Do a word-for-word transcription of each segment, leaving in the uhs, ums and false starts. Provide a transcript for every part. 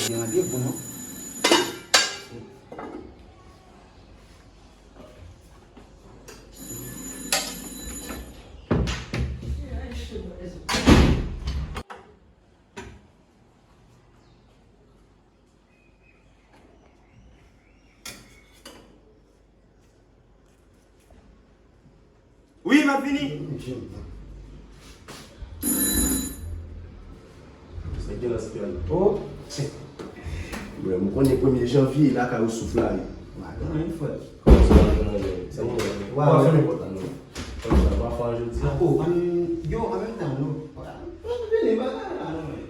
Gen randevou, non? Wi, m ap vini. Sa gen nan spè. Oh. Bro, m konnen premye janvye lakay ou souf la ye. Madan, wi, frè. Kòman sa va, madan? Sa gen? Wa, w ap fè nenpòt la, non. Kòman sa va, fè jodi a? Oh, an, yo, an menm tan, non. Vini, bagay la, non, men.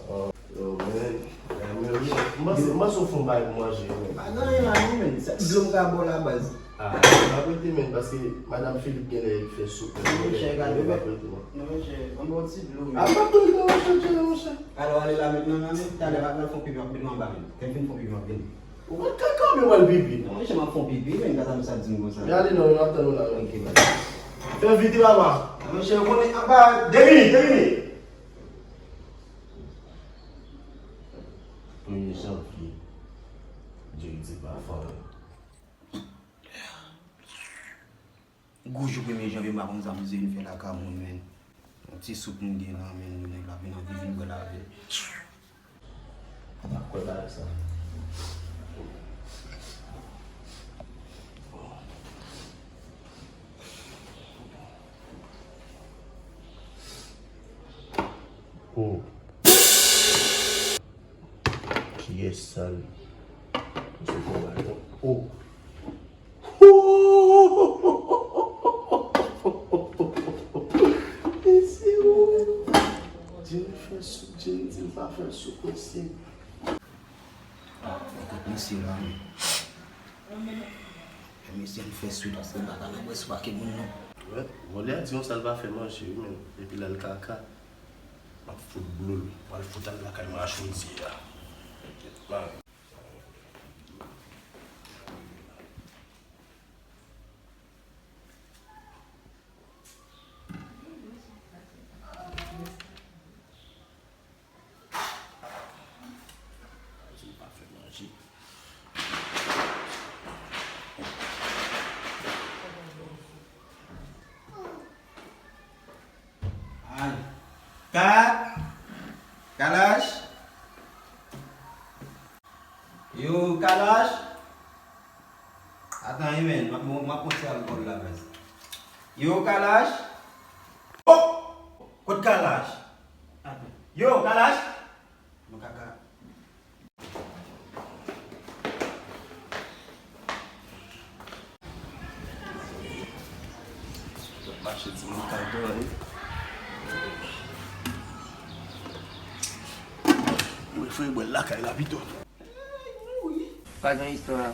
Oh. Yo, men, men, men, m panse, m panse w fè yon bagay pou manje, men. Pa gen anyen la, non, men. Se dlo m ka ba w la, baz. Ah, m ap rete, men, paske madanm Philippe genlè fè soup. Non, monchè, gade, non, m ap rete, non. Non, monchè, ban m ba w ti dlo, men. Ah, m ap rete, monchè, monchè. Alò, ale la, men, non, non, men, talè, m ap al fè yon pipi, m ap vin anba, men. Lè m fin fè yon pipi, m ap vin. Ou pa t ka kanpe w al pipi? Non, monchè, m ap fè yon pipi, men, gade sa di m konsa. Men ale non, m ap tann ou la, non. Ok, baz. Fè vit, papa. Non, monchè, ou konnen, apa, de minit, de minit. Premye janvye, Dieu di pa fanm. Gwo jou premye janvye, m pa konn sa m bezwen fè lakay mwen, men. Yon ti soup m gen la, men, nèg la vin anvi vin bwè lavi. M pa kwè bagay sa. Oh. Kiyès sa l? Misye fè yon bagay tonbe. Oh. Mesye, oh. Jenny fè soup, Jenny di l pa fè soup, mesye. Ah, fò kot mesye la, men. Mesye, ann fè swi paske m pa ka nan bwè sou pake moun, non. Wè, vòlè a di yon sa l pa fè manje, wi, men. Epi lè l kaka, m ap fout bloul. M pral fout al lakay mwen a chodyè a. Di l pa fè manje. Al. Ka-, Kalash. Yo, Kalash. Atan, wi, men, m ap, m ap pran ti alkòl la, baz. Yo, Kalash. Oh! Kot Kalash? Atan. Yo, Kalash. Mwen kaka. Mache ti moun ka grann. Mwen fè bwè lakay la pito. Pa gen istwa.